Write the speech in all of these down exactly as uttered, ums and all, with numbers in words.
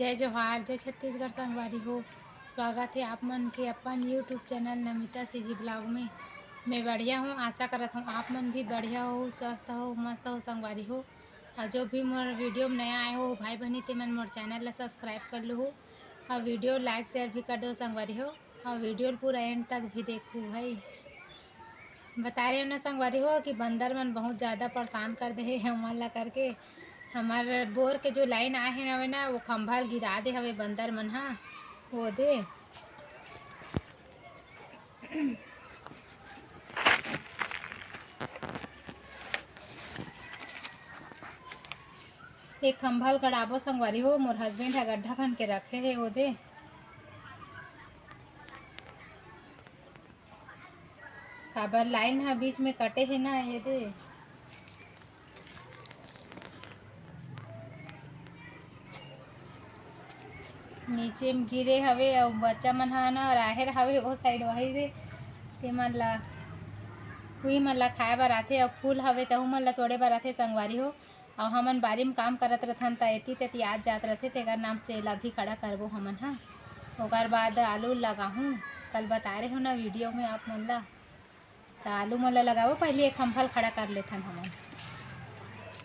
जय जोहार, जय छत्तीसगढ़ संगवारी हो। स्वागत हे आप मन के अपन YouTube channel Namita CG blog में। मैं बढ़िया हूँ, आशा करत हूँ आप मन भी बढ़िया हो, स्वस्थ हो, मस्त हो संगवारी हो। और जो भी मोर वीडियो में नया आए हो भाई बहनी, ते मन मोर चैनल ला सब्सक्राइब कर लो हो और वीडियो लाइक शेयर भी कर दो संगवारी हो। और वीडियो ल पूरा एंड तक भी देखू भाई। बता रहे हो ना संगवारी हो कि बंदर मन बहुत ज़्यादा परेशान कर दे हे हमन ला करके। हमर बोर के जो लाइन आए हे हवे ना, वो खंभा ल गिरा दे हवे बंदर मन हा। वो दे एक खंभा ल गड़ाबो संगवारी हो, मोर हस्बैंड ह गड्ढा खन के रखे हे वो दे। काबर लाइन ह बीच में कटे हे ना, ये दे। नीचे में गिरे हवे अउ बच्चा मन ह ना राहेर हवे ओ साइड वही दे। ते मन ला, उही मन ला खाए बर आथे अउ फूल हवे तहू मन ला तोड़े बर आथे संगवारी हो। अउ हमन बारी म काम करत रथन त एती तेती आत जात रथे, तेकर नाम से एला भी खड़ा करबो हमन ह। ओकर बाद आलू लगाहूँ, कल बताए रहे हो ना वीडियो में आप मन ला। त आलू मन ला लगाबो, पहिली एक खम्भा ल खड़ा कर लेथन हमन।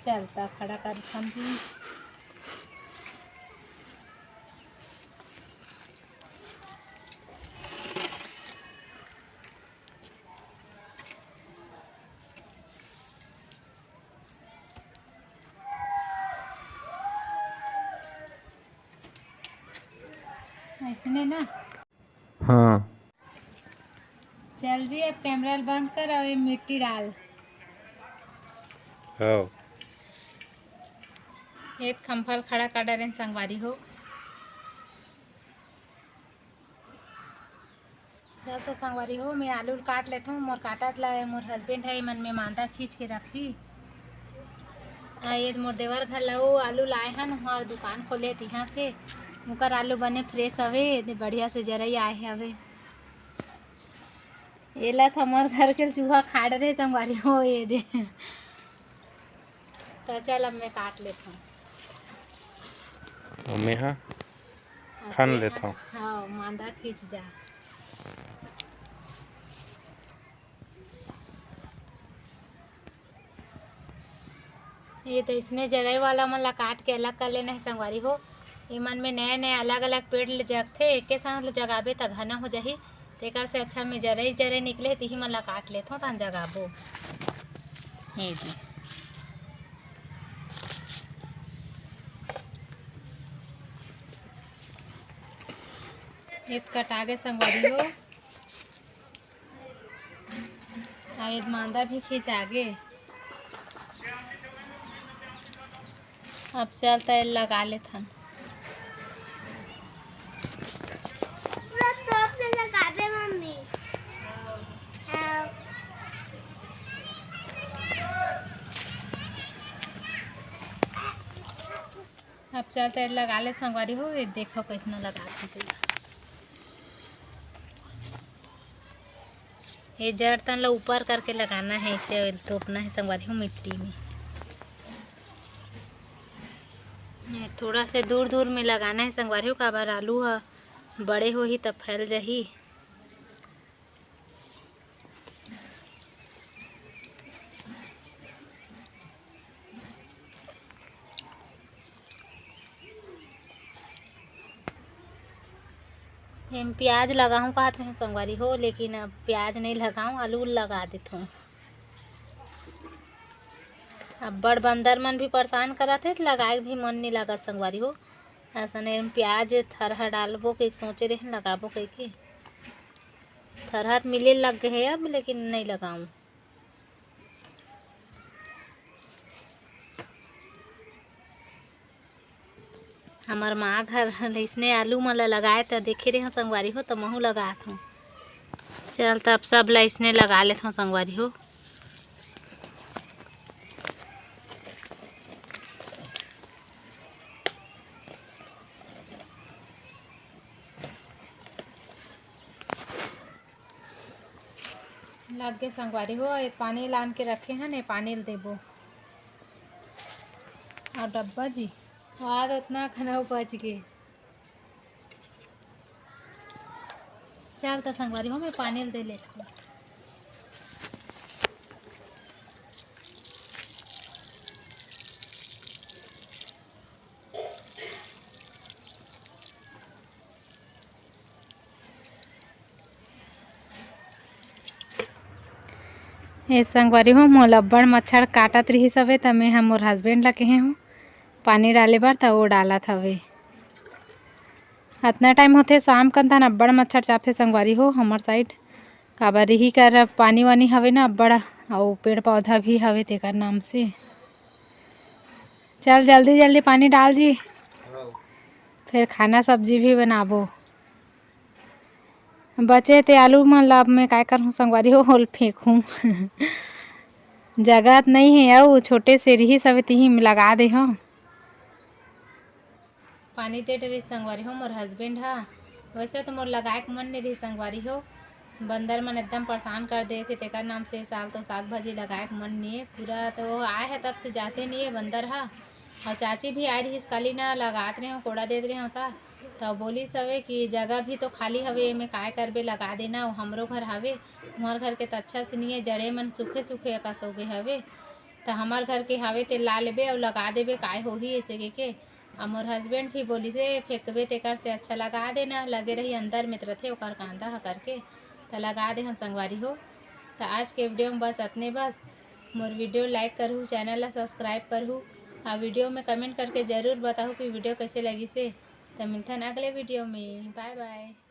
चल त खड़ा करथन जी। ऐसने ना। हाँ। चल जी, अब कैमरा ल बंद कर अउ ये मिट्टी डाल। हाँ। एक खम्भा ल खड़ा कर डारेन संगवारी हो। चल तो संगवारी हो, मैं आलू ल काट लेथों। मोर काटत ला मोर हस्बैंड है, मन में मांदा खींच के रखी। आ, ये मोर देवर घर ला वो आलू लाए हन, वहाँ दुकान खोले तिहाँ से। ओकर आलू बने फ्रेश हवे, दे बढ़िया से जरई आए हवे। एला तो हमर घर के चूहा खाड़ रहे संगवारी हो, ये दे। त चल, अब मैं काट लेथों। अउ मेहा अच्छा, खन लेथों। हाँ, मांदा खींच जा। ये तो इसने जरई वाला मन ला काट के अलग कर लेना है संगवारी हो। ये मन में नया नया अलग अलग पेड़ ले जगथे, एके साथ ले जगाबे त घना हो जाही। तेकर से अच्छा में जरई जरई निकले हे, तिही मन ला काट लेथों, तहन जगाबो। हे दे। एत कटागे संगवारी हो। अउ एत मांदा भी खींचागे। अब चल त एला लगा लेथन। पूरा तोप के लगाबे मम्मी। हाँ। अब चल त एला लगा ले संगवारी हो, ये देखो कैसना लगात हे तेला। ये जड़ तन ला ऊपर करके लगाना है, इसे तोपना है संगवारी हो मिट्टी में। ये थोड़ा से दूर दूर में लगाना है संगवारी हो, काबर आलू ह बड़े होही त फैल जाही। एम प्याज लगाहूँ कहत रहें संगवारी हो, लेकिन अब प्याज नहीं लगाऊँ, आलू लगा देथों। अब बड़ बंदर मन भी परेशान करत हे, त लगाए के भी मन नहीं लागत संगवारी हो। असन एम प्याज थरहा डालबो के सोचे रहें, लगाबो कहिके। थरहा मिले लग गए हे अब, लेकिन नहीं लगाऊँ। हमर माँ घर अइसने आलू मन ला लगाए त देखे रेहेंव संगवारी हो, त महूँ लगात हूँ। चल, त अब सब ला अइसने लगा लेथव संगवारी हो। लग गे संगवारी हो, ये पानी लान के रखे हन, ये पानी ल देबो। अउ डब्बा जी, वाह, ओतना खाना उपज गे। चल त संगवारी हो, मैं पानी ल दे लेथव। ए संगवारी हो, मोला अब्बड़ मच्छर काटत रिहिस हवे, त मैं ह मोर husband ला कहे हूँ पानी डाले बर, त वो डालत हवे। अतना time होथे शाम कन, तहन अब्बड़ मच्छर चापथे संगवारी हो हमर side, काबर इही कर पानी वानी हवे ना अब्बड़, अउ पेड़ पौधा भी हवे तेकर नाम से। चल जल्दी जल्दी पानी डाल जी, फिर खाना सब्जी भी बनाबो। बचे ते आलू मन ला अब मैं काय करहूँ संगवारी हो, ओल फेंकहूँ। जगह त नइ हे, अउ छोटे से रिहिस हवे, तिही में लगा दे हव। पानी दे डरिस संगवारी हो मोर husband ह। वैसे तो मोर लगाए के मन नइ रही संगवारी हो, बंदर मन एकदम परेशान कर देथे, तेकर नाम से साल तो साग भाजी लगाए के मन नइ हे। पूरा तो आए हे तब से जाते नइ हे बंदर ह। और चाची भी आए रहिस काली ना, लगात रहे हो, कोड़ा देत रहे हो ता, तो बोलिस हवे कि जगह भी तो खाली हवे, एमे काय करबे, लगा देना, वो हमरो घर हवे, तुम्हार घर के तो अच्छा से नइ हे, जड़े मन सूखे सूखे अकस हो गए हवे, तो हमार घर के हवे ते ला लेबे और लगा देबे, काय होही ऐसे के, के। और मोर husband भी बोलिस हे, फेंकबे तेकर से अच्छा लगा देना, लगे रही अंदर में त रथे ओकर कांदा ह करके, तो लगा दे हन संगवारी हो। तो आज के video में बस अतने बस। मोर video like करहू, channel ला subscribe करहू, और video में comment करके जरूर बताहू कि video कैसे लगिस हे। तो मिलथन अगले video में, bye bye।